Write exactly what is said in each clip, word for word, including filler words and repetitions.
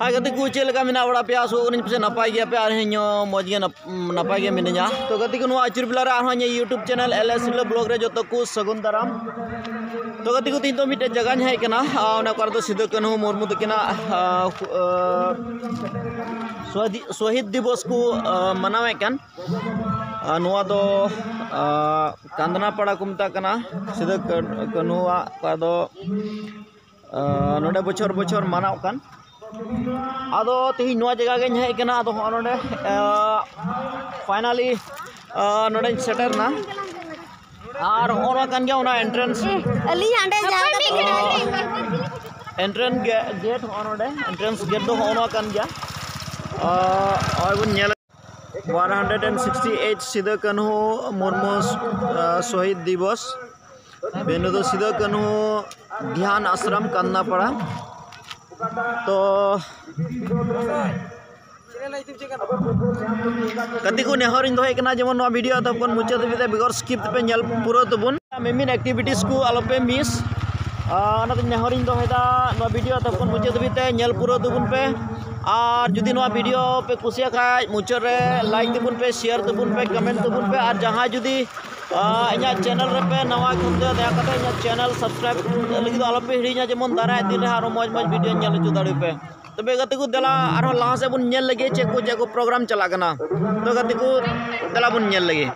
ᱦᱟᱭ ᱜᱟᱛᱮ ᱠᱚ, ᱪᱮᱫ ᱞᱮᱠᱟ ᱢᱮᱱᱟᱜ ᱵᱟᱲᱟ ᱯᱮᱭᱟ? ᱟᱥᱚᱜ ᱠᱟᱹᱱᱟᱹᱧ ᱯᱟᱥᱮ ᱱᱟᱯᱟᱭ ᱜᱮᱭᱟ ᱯᱮ, ᱟᱨ ᱤᱧ ᱦᱚᱸ ᱢᱚᱡᱽ ᱜᱮ ᱱᱟᱯ-, ᱱᱟᱯᱟᱭ ᱜᱮ ᱢᱤᱱᱟᱹᱧᱟ᱾ ᱛᱚ ᱜᱟᱛᱮ ᱠᱚ, ᱱᱚᱣᱟ ᱟᱹᱪᱩᱨ ᱵᱮᱞᱟ ᱨᱮ ᱟᱨᱦᱚᱸ ᱤᱧᱟᱹᱜ YouTube channel L S Hilo Vlog ᱨᱮ ᱡᱚᱛᱚ ᱠᱚ ᱥᱟᱹᱜᱩᱱ ᱫᱟᱨᱟᱢ᱾ ᱛᱚ ᱜᱟᱛᱮ ᱠᱚ, ᱛᱮᱦᱮᱧ ᱫᱚ ᱢᱤᱫᱴᱮᱡ ᱡᱟᱭᱜᱟᱧ ᱦᱮᱡ ᱟᱠᱟᱱᱟ, ᱟᱨ ᱚᱱᱟ ᱚᱠᱟ ᱨᱮᱫᱚ ᱥᱤᱫᱩ ᱠᱟᱹᱱᱦᱩ ᱢᱩᱨᱢᱩ ᱛᱟᱹᱠᱤᱱᱟᱜ, ᱟᱨ, ᱟᱨ, ᱥᱚᱦᱤᱫ, ᱥᱚᱦᱤᱫ ᱫᱤᱵᱚᱥ ᱠᱚ, ᱟᱨ, ᱢᱟᱱᱟᱣᱮᱫ ᱠᱟᱱ᱾ ᱟᱨ ᱱᱚᱣᱟ ᱫᱚ, ᱟᱨ, ᱠᱟᱱᱫᱽᱱᱟ ᱯᱟᱲᱟ ᱠᱚ ᱢᱮᱛᱟᱜ ᱠᱟᱱᱟ, ᱥᱤᱫᱩ ᱠᱟᱹ-, ᱠᱟᱹᱱᱦᱩᱣᱟᱜ ᱚᱠᱟ ᱫᱚ ᱟᱸ, ᱱᱚᱰᱮ ᱵᱚᱪᱷᱚᱨ ᱵᱚᱪᱷᱚᱨ ᱢᱟᱱᱟᱣ ᱠᱟᱱ᱾ ᱟᱫᱚ ᱛᱮᱦᱮᱧ ᱱᱚᱣᱟ ᱡᱟᱭᱜᱟ ᱜᱮᱧ ᱦᱮᱡ ᱠᱟᱱᱟ᱾ ᱟᱫᱚ ᱦᱚᱸᱜᱼᱚ ᱱᱚᱰᱮ, ᱟᱸ, finally, ᱟᱸ, ᱱᱚᱰᱮᱧ ᱥᱮᱴᱮᱨ ᱮᱱᱟ᱾ ᱟᱨ ᱦᱚᱸᱜᱼᱚ ᱱᱚᱣᱟ ᱠᱟᱱ ᱜᱮᱭᱟ ᱚᱱᱟ entrance᱾ ᱟᱹᱞᱤᱧ ᱦᱟᱸᱰᱮ ᱡᱟᱦᱟᱸ ᱠᱟᱛᱮ ᱜᱮ entrance ᱜᱮ-, gate ᱦᱚᱸᱜᱼᱚ ᱱᱚᱰᱮ, entrance gate ᱫᱚ ᱦᱚᱸᱜᱼᱚ ᱱᱚᱣᱟ ᱠᱟᱱ ᱜᱮᱭᱟ᱾ ᱟᱸ, ᱱᱚᱜᱼᱚᱭ ᱵᱚᱱ ᱧᱮᱞ one hundred and sixty eight ᱥᱤᱫᱟᱹ Kanhu Murmu, ᱟᱸ, ᱥᱚᱦᱤᱫ ᱫᱤᱵᱚᱥ᱾ ᱵᱮᱱᱩ ᱫᱚ ᱥᱤᱫᱟᱹ ᱠᱟᱹᱱᱦᱩ ᱫᱷᱮᱭᱟᱱ ᱟᱥᱨᱚᱢ ᱠᱟᱱᱫᱟᱯᱟᱲᱟ᱾ ᱛᱚ ᱜᱟᱛᱮ ᱠᱚ, ᱱᱮᱦᱚᱨᱤᱧ ᱫᱚᱦᱚᱭᱮᱫ ᱠᱟᱱᱟ ᱡᱮᱢᱚᱱ ᱱᱚᱣᱟ video ᱮᱛᱚᱦᱚᱵ ᱠᱷᱚᱱ ᱢᱩᱪᱟᱹᱫ ᱫᱷᱟᱹᱵᱤᱡ ᱛᱮ ᱵᱮᱜᱚᱨ skip ᱛᱮᱯᱮ ᱧᱮᱞ ᱯᱩᱨᱟᱹᱣ ᱛᱟᱵᱚᱱ᱾ ᱢᱤᱢᱤᱫ activities ᱠᱚ ᱟᱞᱚᱯᱮ miss᱾ ᱟᱨ ᱚᱱᱟᱛᱮ ᱱᱮᱦᱚᱨᱤᱧ ᱫᱚᱦᱚᱭᱮᱫᱟ, ᱱᱚᱣᱟ video ᱮᱛᱚᱦᱚᱵ ᱠᱷᱚᱱ ᱢᱩᱪᱟᱹᱫ ᱫᱷᱟᱹᱵᱤᱡ ᱛᱮ ᱧᱮᱞ ᱯᱩᱨᱟᱹᱣ ᱛᱟᱵᱚᱱ ᱯᱮ᱾ ᱟᱨ ᱡᱩᱫᱤ ᱱᱚᱣᱟ video ᱯᱮ ᱠᱩᱥᱤᱭᱟᱜ ᱠᱷᱟᱡ, ᱢᱩᱪᱟᱹᱫ ᱨᱮ like ᱛᱟᱵᱚᱱ ᱯᱮ, share ᱛᱟᱵᱚᱱ ᱯᱮ, comment ᱛᱟᱵᱚᱱ ᱯᱮ᱾ ᱟᱨ ᱡᱟᱦᱟᱸᱭ ᱡᱩᱫᱤ, ᱟᱸ, ᱤᱧᱟᱹᱜ channel ᱨᱮᱯᱮ ᱱᱟᱣᱟ ᱠᱷᱟᱱ ᱫᱚ ᱫᱟᱭᱟ ᱠᱟᱛᱮ ᱤᱧᱟᱹᱜ channel subscribe ᱞᱟᱹᱜᱤᱫ ᱫᱚ ᱟᱞᱚᱯᱮ ᱦᱤᱲᱤᱧᱟ, ᱡᱮᱢᱚᱱ ᱫᱟᱨᱟᱭ ᱫᱤᱱ ᱨᱮ ᱟᱨᱚ ᱢᱚᱡᱽ ᱢᱚᱡᱽ video ᱧᱮᱞ ᱦᱚᱪᱚ ᱫᱟᱲᱮᱭᱟᱯᱮ᱾ ᱛᱚᱵᱮ ᱜᱟᱛᱮ ᱠᱚ, ᱫᱮᱞᱟ ᱟᱨᱦᱚᱸ ᱞᱟᱦᱟ ᱥᱮᱫ ᱵᱚᱱ ᱧᱮᱞ ᱞᱮᱜᱮ ᱪᱮᱫ ᱠᱚ, ᱪᱮᱫ ᱠᱚ program ᱪᱟᱞᱟᱜ ᱠᱟᱱᱟ᱾ ᱛᱚ ᱜᱟᱛᱮ ᱠᱚ, ᱫᱮᱞᱟ ᱵᱚᱱ ᱧᱮᱞ ᱞᱮᱜᱮ᱾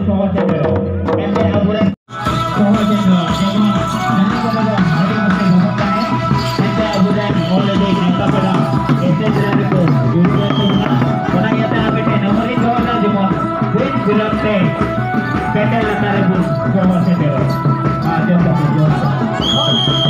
ᱥᱚᱦᱚᱨ ᱥᱮᱴᱮᱨᱚᱜ᱾ ᱮᱱᱛᱮ ᱟᱵᱚᱨᱮᱱ ᱥᱚᱦᱚᱨ ᱥᱮᱴᱮᱨᱚᱜ᱾ ᱡᱮᱢᱚᱱ ᱡᱟᱦᱟᱸ ᱠᱚᱨᱮ ᱫᱚ ᱟᱹᱰᱤ ᱢᱚᱡᱽ ᱛᱮ ᱧᱟᱢᱚᱜ ᱛᱟᱦᱮᱸᱫ, ᱮᱱᱛᱮ ᱟᱵᱚᱨᱮᱱ already ᱱᱮᱣᱛᱟ ᱯᱮᱲᱟ ᱥᱮᱴᱮᱨ ᱥᱮᱴᱮᱨ ᱠᱚ ᱡᱩᱲᱩ ᱠᱟᱱ ᱛᱟᱵᱚᱱᱟ᱾ ᱚᱱᱟ ᱤᱭᱟᱹᱛᱮ ᱟᱨ ᱢᱤᱫᱴᱮᱱ ᱱᱮᱦᱚᱨᱤᱧ ᱫᱚᱦᱚᱭᱮᱫᱟ, ᱡᱮᱢᱚᱱ ᱵᱤᱱ ᱵᱤᱞᱚᱢ ᱛᱮ ᱯᱮᱱᱰᱮᱞ ᱞᱟᱛᱟᱨ ᱨᱮᱵᱚᱱ ᱥᱚᱦᱚᱨ ᱥᱮᱴᱮᱨᱚᱜ᱾ ᱟᱨ ᱡᱚᱛᱚ ᱠᱚ ᱡᱚᱦᱟᱨ᱾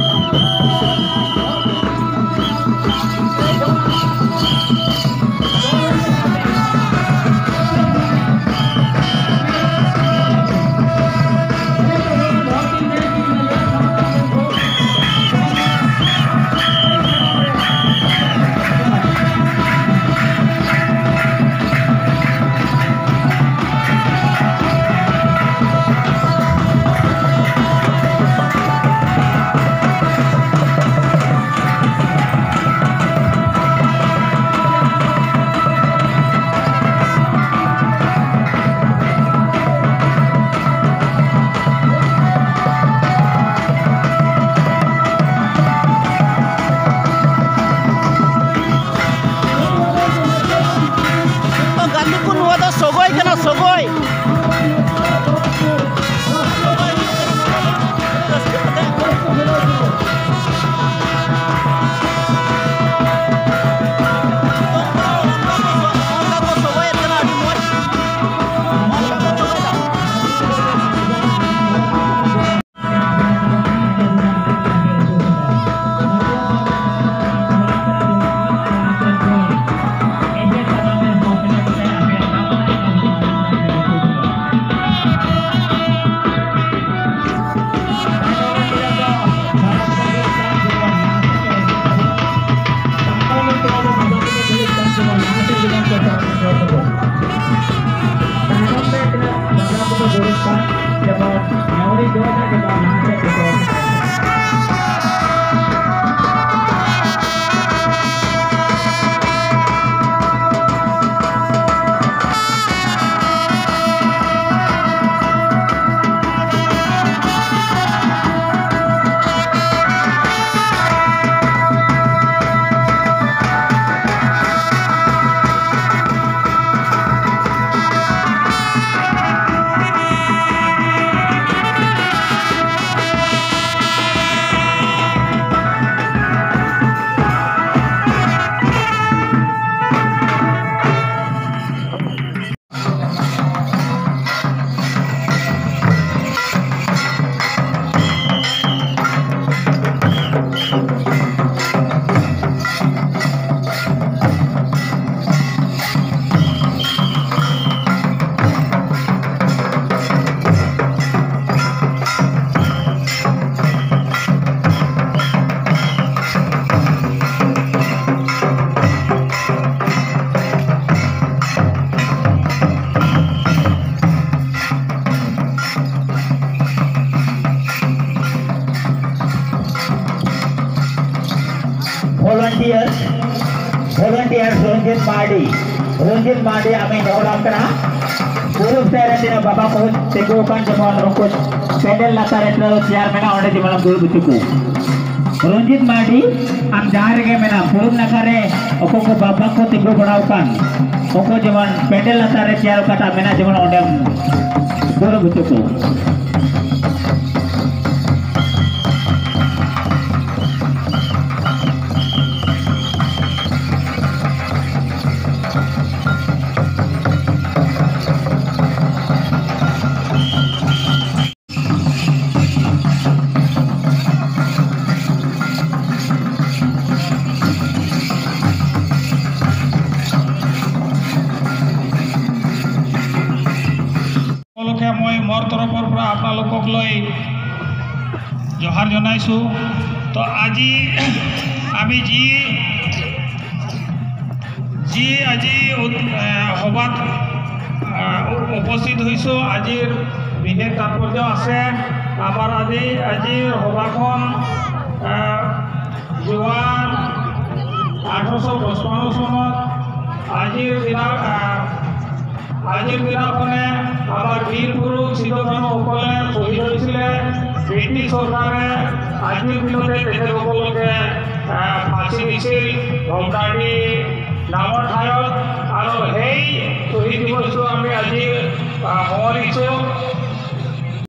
ᱜᱟᱛᱮ ᱠᱚ, ᱱᱚᱣᱟ ᱫᱚ ᱥᱚᱜᱚᱭ ᱠᱟᱱᱟ, ᱥᱚᱜᱚᱭ᱾ ᱢᱟᱨᱰᱤ, ᱨᱚᱧᱡᱤᱛ ᱢᱟᱨᱰᱤ, ᱟᱢᱤᱧ ᱱᱮᱦᱚᱨᱟᱢ ᱠᱟᱱᱟ, ᱯᱩᱨᱩᱵ ᱥᱮᱫ ᱨᱮ ᱛᱤᱱᱟᱹᱜ ᱵᱟᱵᱟ ᱠᱚ ᱛᱤᱸᱜᱩ ᱟᱠᱟᱱ, ᱡᱮᱢᱚᱱ ᱩᱱᱠᱩ ᱯᱮᱱᱰᱮᱞ ᱞᱟᱛᱟᱨ ᱨᱮ ᱛᱤᱱᱟᱹᱜ ᱪᱮᱭᱟᱨ ᱢᱮᱱᱟᱜᱼᱟ, ᱚᱸᱰᱮ ᱡᱮᱢᱚᱱ ᱫᱩᱲᱩᱵ ᱦᱚᱪᱚ ᱠᱚ᱾ ᱨᱚᱧᱡᱤᱛ ᱢᱟᱨᱰᱤ, ᱟᱢ ᱡᱟᱦᱟᱸ ᱨᱮᱜᱮ ᱢᱮᱱᱟᱢ, ᱯᱩᱨᱩᱵ ᱱᱟᱠᱷᱟ ᱨᱮ ᱚᱠᱚᱭ ᱠᱚ ᱵᱟᱵᱟ ᱠᱚ ᱛᱤᱸᱜᱩ ᱵᱟᱲᱟ ᱟᱠᱟᱱ, ᱩᱱᱠᱩ ᱡᱮᱢᱚᱱ ᱯᱮᱱᱰᱮᱞ ᱞᱟᱛᱟᱨ ᱨᱮ ᱪᱮᱭᱟᱨ ᱚᱠᱟᱴᱟᱜ ᱢᱮᱱᱟᱜᱼᱟ, ᱡᱮᱢᱚᱱ ᱚᱸᱰᱮᱢ ᱫᱩᱲᱩᱵ ᱦᱚᱪᱚ ᱠᱚ᱾ সকলোকে মই মোৰ তৰফৰ পৰা আপোনালোকক লৈ জোহাৰ জনাইছোঁ। তো আজি আমি যি, যি আজি উদ-, এ, সভাত, আ, উপ-, উপস্থিত হৈছোঁ, আজিৰ বিশেষ তাৎপৰ্য আছে। আমাৰ আজি, আজিৰ সভাখন, আ, যোৱা আঠাৰশ পঁচপন্ন চনত আজিৰ দিনা, আ, আজিৰ দিনাখনে আমাৰ বীৰ পুৰুষ চিন্তাধাৰীসকলে শ্বহীদ হৈছিলে। ব্ৰিটিছ চৰকাৰে আজিৰ দিনতে তেখেতসকলকে, আহ, ফাঁচী দিছিল ভমটাৰি নামৰ ঠাইত। আৰু সেই শ্বহীদ দিৱসটো আমি আজি, আহ, পাহৰিছোঁ।